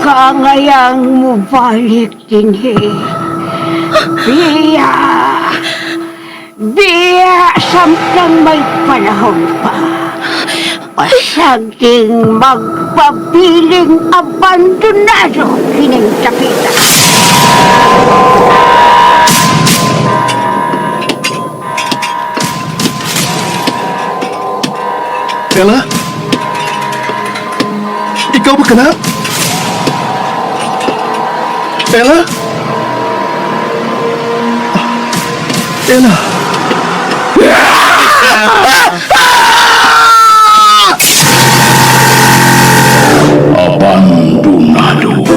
Kaangayang mubalik dinhi. Biya! Biya samtang may panahon pa. Pasaging magpabiling abandonado kining dapita. Ella? Ikaw ba ka na? Ella? Ah, Ella? Abandonado.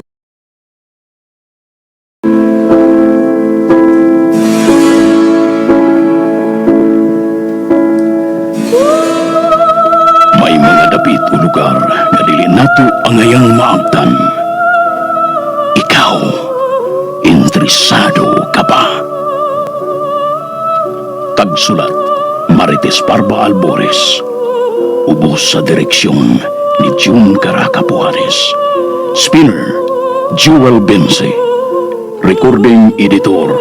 May mga dapit o lugar nga dili nato angayang maabtan. Ikaw, interesado ka ba? Tagsulat, Marites Parba Albores. Ubos sa direksyon ni June Caracapuares. Spinner, Jewel Bense. Recording Editor,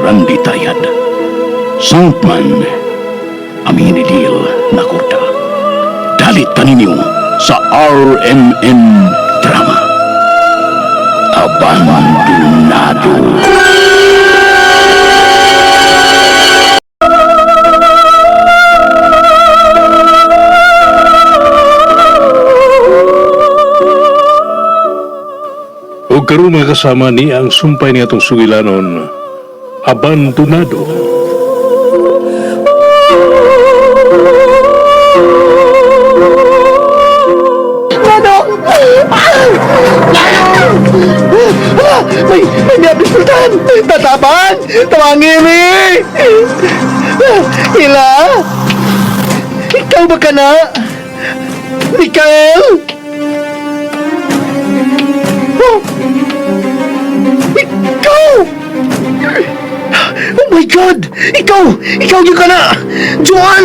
Randy Tayad. Soundman, Amini Dil Nakorda. Dalit kaninyo sa RMN Drama. Abandonado. O karon mga kasama ni ang sumpay ni atong sugilanon, abandonado. Manong! Ah! Hala! May miabis pultahan! Tatapan! Tawangin eh! Ila? Ikaw ba ka na? Mikael? Oh! Ikaw! Oh my God! Ikaw! Ikaw yung ka na! Joan!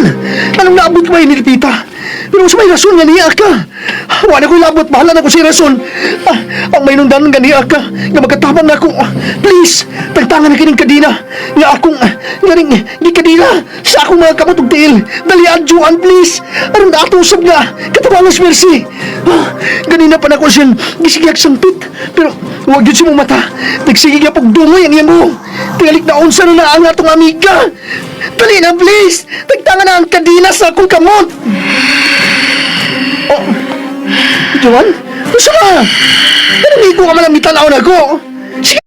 Anong naabot mo ni Lupita? Pero sa may rason nga niya ka. Wala ko'y labot. Bahala na ko si rason. Ah, ang may nundan nga niya ka. Nga magkatabang na ako. Please! Tagtangan na kining kadina. Nga akong, nga ning, gi kadina sa akong mga kamot ug tiil. Dalian, Joan, please! Aron na ato usab nga. Katabangan si Mercy. Ah, ganina pa na ko siyang gisigyak sangpit. Pero huwag yun si mong mata. Nagsige nga pagdungoy ang iyang buhok. Tingalik na unsa na na ang atong amiga. Dali na, please! Tagtangan na ang kadina sa akong kamot! Oh, Joan? Gusto ka? Anong higo ka man ang mitanaw na ko? Sige!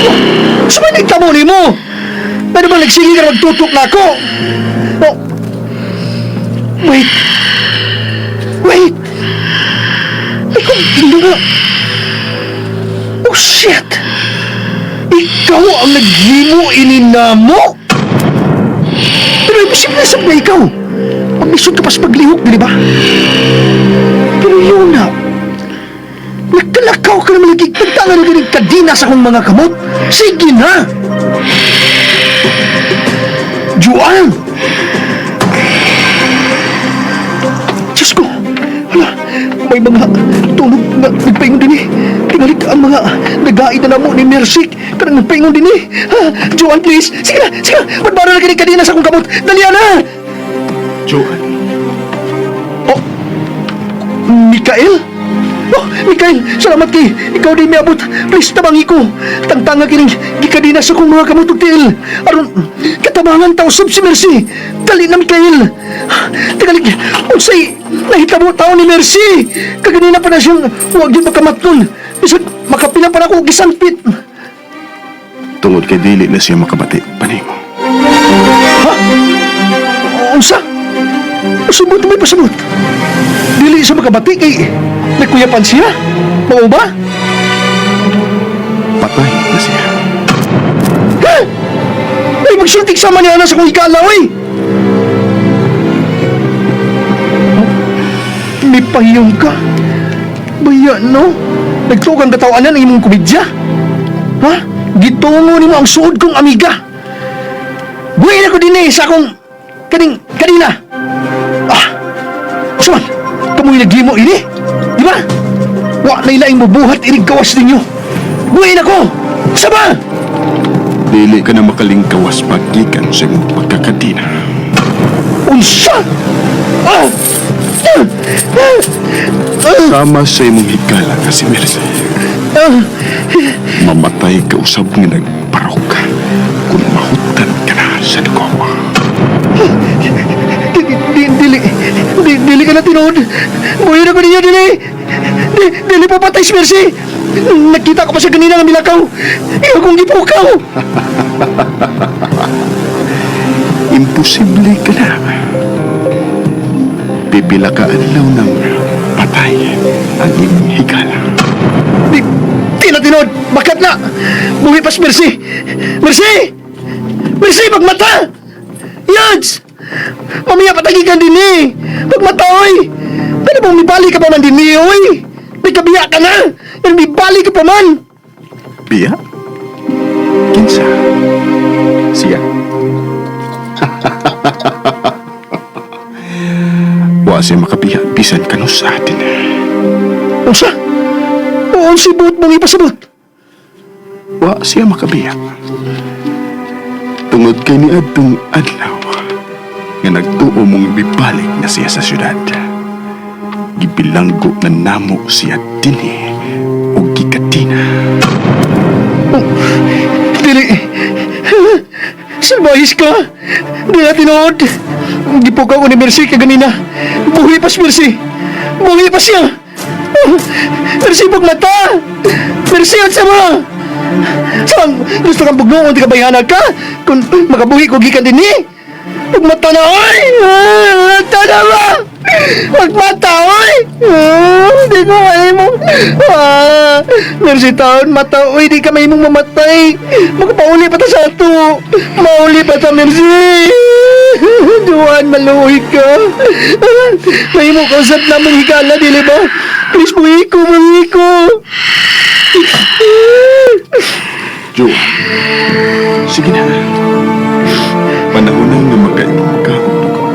Oh, sa may nagtamo ni mo? Pero ba nagsige ka magtutok na ako? Oh. Wait. Wait. Ikaw, hindi nga. Oh, shit! Ikaw ang naghimo ininamo? Pero imposible sa na ikaw. Maglisod ka pa sa paglihok, di ba? Pero yun na. Nagkalakaw ka naman lagi. Nagtanga na ganing kadina sa akong mga kamot. Sige na! Juan! Diyos ko! Hala, may mga tulog na nagpaingon din eh. Tinalik ang mga nagain na namo ni Mercy. Kanang nagpaingon din eh. Ha, Joan, please. Sige na, sige na. Ba't na kinig kanina sa akong kamot? Dalian na! Joan, Oh, Mikael? Oh, Mikael, salamat kay. Ikaw din miabot. Please, tabangi ko. Tangtanga kining gikadina sa akong mga kamot ug tiil. Aron, katabangan ta usab si Mercy. Dali na, Mikael. Tagalig, unsay nahitabo tao ni Mercy. Kaganina pa na siyang huwag yun makamatnon. Bisag, makapila pa na ako og gisanpit. Tungod kay dili na siya makabati panimo. Ha? Unsa? Pasabot may pasabot. Dili sa makabati kay nagkuyapan siya. Mao ba? Patay na siya. Ha? Ay, magsultik sama niya na sa kong ikalaw eh. May pahiyong ka. Baya, no? Nagtuog ang katawanan ng imong komedya. Ha? Gitungo nimo ang suod kong amiga. Buhay na ko din eh sa akong kaning kanina. Ah! Suman! Kamoy naghimo ini. Di ba? Wa na ilaing bubuhat inig gawas ninyo. Buhin ako! Sama! Dili ka na makalingkawas paggikan sa imong pagkakadina. Unsa! Ah! Ah! Ah! Ah! Sama sa imong higala nga si Mercy. Ah! Mamatay ka usab nga nagparok kung mahutan ka na sa dugo. Di, di, dili, di, dili ka na tinuod. Buhin ako ninyo, dili. Di, dili pa patay si Mercy. Nakita ko pa siya kanina nga milakaw. Ikaw kong gipukaw. Imposible ka na. Pipila ka adlaw ng patay ang imong higala. Di, di na tinuod. Bakat na. Buhi pa si Mercy. Mercy! Mercy, pagmata! Yads! Mamaya patagikan din eh. Pagmata, oy! Pwede bang mibali ka pa man din eh, oy? May kabiya ka na! Pero mibali ka pa man! Biya? Kinsa? Siya. Wa siya makabiya bisan kanus sa atin. Unsa? Oo, si buot mong ipasabot. Wa siya makabiya. Tungod kay ni adtong adlaw nga nagtuo mong bibalik na siya sa syudad. Gibilanggo na namo siya dinhi og gikatina. Dili. Salbahis ka. Di na tinuod. Gipukaw ko ni Mercy kaganina. Buhi pa si Mercy. Buhi pa siya. Oh, Mercy, pagmata. Mercy, at sama. Saan? Gusto kang bugnoon, di ka bayhana ka? Kung makabuhi ko gikan din eh. Pagmata na, oy! Ah, mata na ba? Pagmata, oy! Ah, di ko mahimong... Ah, Mercy taon, mata, oy, di ka mahimong mamatay. Makapauli pa ta sa ato. Mauli pa ta, Mercy. Duan, maluhi ka. Ah, mahimo ka usap namin higala, dili ba? Please, buhi ko, buhi ko. Joan, sige na. Panahon na nga magkainom ka og dugo.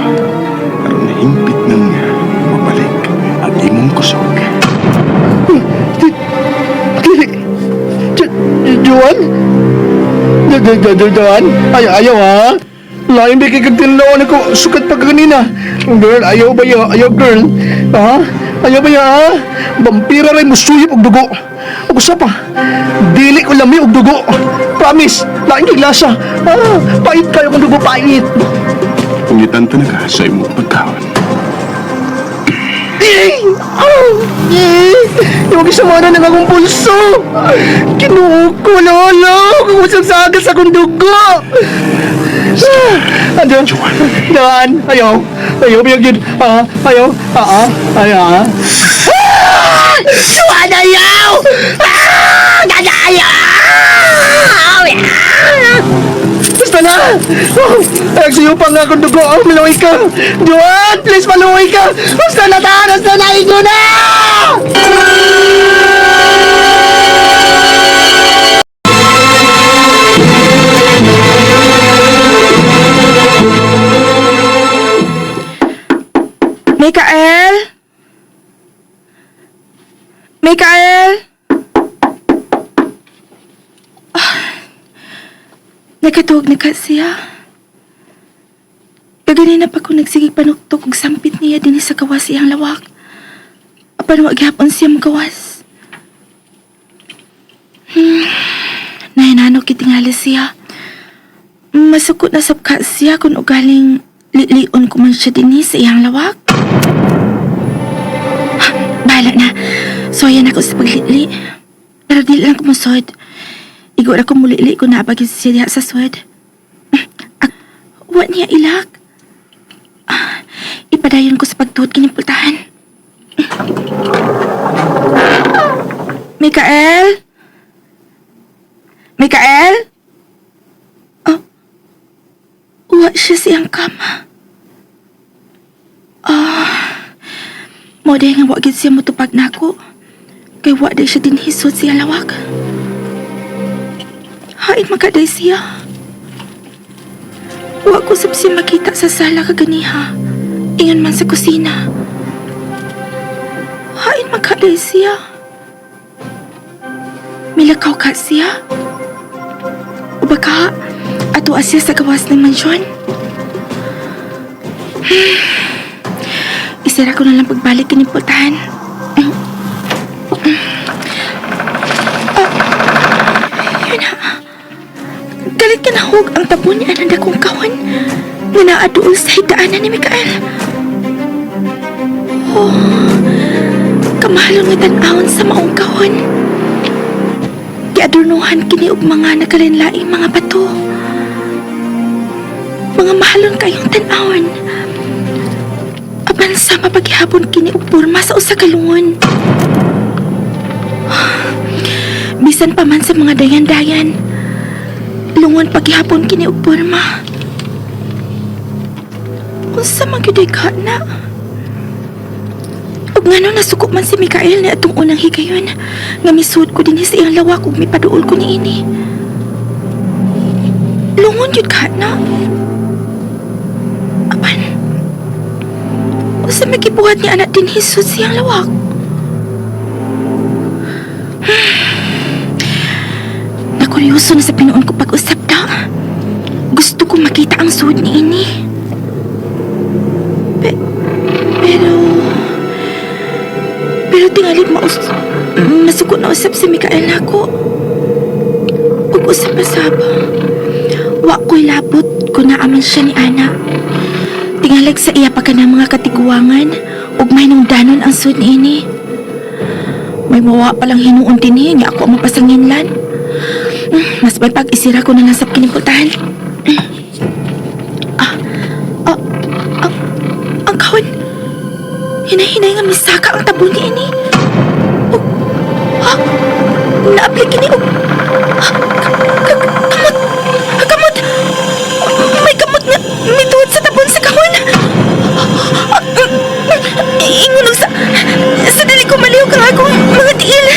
Aron nahimpit nang mabalik ang imong kusog. Dili. Juan? Juan? Ay, ayaw ha? Lain ba kay kagtinlawan ako sukat pa kanina. Girl, ayaw ba ya? Ayaw girl. Ha? Ayaw ba ya ha? Vampira rin musuyip og dugo. Ug usa pa. Dili ko lami og dugo. Promise, lain kay lasa. Ah, pait kayo kung dugo pait. Pungitan ta na ka sa imong pagkaon. Eh! Ah! Eh! Yung isama na ng akong pulso! Kinuo ko, lolo! Kukusang sa agas akong dugo! Ah! Andyan! Daan! Ayaw! Ayaw, biyag yun! Ah! Ayaw! Ah! Ah! Ayaw! Ah! Ah! Juan, ayaw! Ah! Dada, ayaw! Ah! Basta na! Oh, nagsiyo pa nga akong dugo. Oh, maluwi ka! Juan, please maluwi ka! Basta na ta! Basta na! Igo na! Mikael? Mikael? Ah, nakatuog na ka siya. Kaganina pa ko nagsigig panuktok og sampit niya dinhi sa gawas iyang lawak. Apan wa gihapon siya magawas. Nahinano kitingali siya. Masukot na sabka siya kung ugaling lilion ko man siya dinhi sa iyang lawak. Bahala na. Soya na ako sa paglili. Pero dili lang ko musod. Igor ako mulili ko na abagin siya diha sa sod. Wa niya ilak. Ah, ipadayon ko sa pagtuot kining pultahan. Mikael? Mikael? Oh, wa siya siyang kama. Ah, mo dahil nga wa gid siya motupag nako. Kay wa day siya dinhisod siya lawak. Hain makaday siya. Wa ko sab siya makita sa sala kaganiha. Ingon man sa kusina. man kaday siya? Milakaw ka siya? O baka ato siya sa gawas ng mansyon? Isira ko na lang pagbalik kinipultahan. Yun na. Galit ka na hug ang tabon ni Ananda kong kawan nga naaduol sa higdaanan ni Mikael. Oh, kamahalon nga tan-awon sa maong kahon. Giadornuhan kini og mga nakalinlaing mga bato. Mga mahalon kayong tan-awon. Apan sa mapaghihapon kini og porma sa usa ka lungon. Bisan pa man sa mga dayan-dayan, lungon paghihapon kini og porma. Unsa man gyud ka na? Ug ngano nasuko man si Mikael ni atong unang higayon nga misuod ko dinhi sa iyang lawak ug mipaduol ko niini. Lungon gyud ka na. Apan, unsa may gibuhat ni anak dinhi sud sa iyang lawak? Nakuryoso na sa pinuon ko pag-usap ta. Gusto ko makita ang suod ni ini. Pero tingali masuko na usap si Mikael nako. Ug usap pa sab. Wa ko'y labot kung naaman siya ni Ana. Tingalig sa iya pa ka ng mga katiguangan ug may nungdanon ang suod ni ini. May mawa palang hinuon dinhi nga ako ang mapasanginlan. Mas may pag-isira ko na lang sa kinimpultahan. Ah, ah, ang kahon. Hinay-hinay nga misaka ang tabon ni ini. Oh, ah, naapli kini og ah, kamot. Ah, kamot. May kamot nga mituod sa tabon sa kahon. Ah, ingon og sa dili ko malihok ang akong mga tiil.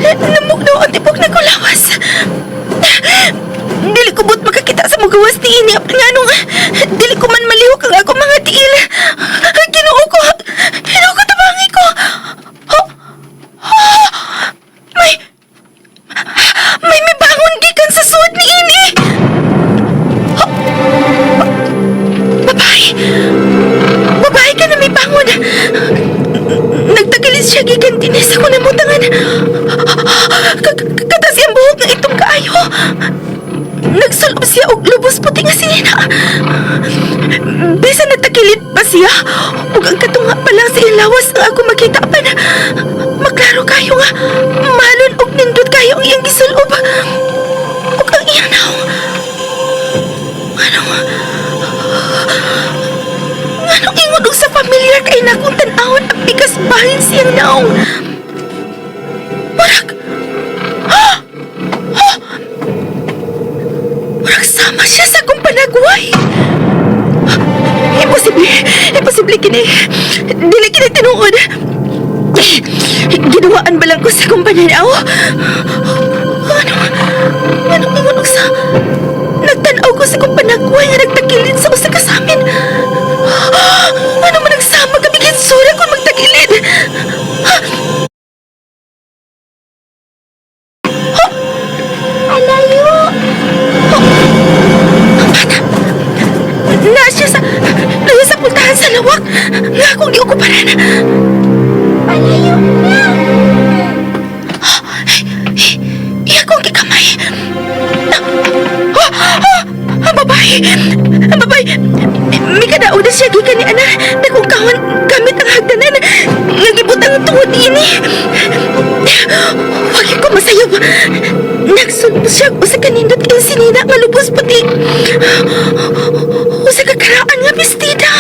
Namugnaw ang tibok na kulawas. Dili ko but makakita sa mugawas ni ini. Nganong dili ko man malihok ang akong mga tiil. Ginoo ko. Ginoo ko, tabangi ko. Oh, oh, may mibangon gikan sa suod ni ini. Oh, babae. Babae ka na may bangon. Nagtagilis siya gikan dinhi sa akong namutangan. Katas iyang buhok nga itom kaayo. Nagsulob siya og lubos puti nga sinina. Bisan nagtakilid pa siya, ug ang katunga pa lang sa iyang lawas ang ako makita pa na maklaro kayo nga mahalon og nindot kayo ang iyang gisulob. Ug ang iyang naong. Anong Anong ingon og sa familiar kay nakong tan-awon ang pikas bahin siyang naong. Murag Ah! Ah! Murag sama siya sa akong panagway. Imposible. Imposible kini. Dili kini tinuod. Ginuwaan ba lang ko sa akong pananaw? Anong ingon og sa nagtan-aw ko sa akong panagway nga nagtagilid sa usa ka samin. Ano man nagsama kami gitsura kung magtagilid? Alayo! Ang bata! Na siya sa pultahan sa lawak! Nga akong giukuparan! Alayo na! Iya akong gikamay! Ang babae! Ang babae! Mikadao na siya gikan ni Ana. Dakong kahon gamit ang hagdanan. Nga gibutang tungod ini. Wag ko masayaw. Nagsulbo siya usa ka nindot kang sinina nga lubos puti. Usa ka karaan nga bestida.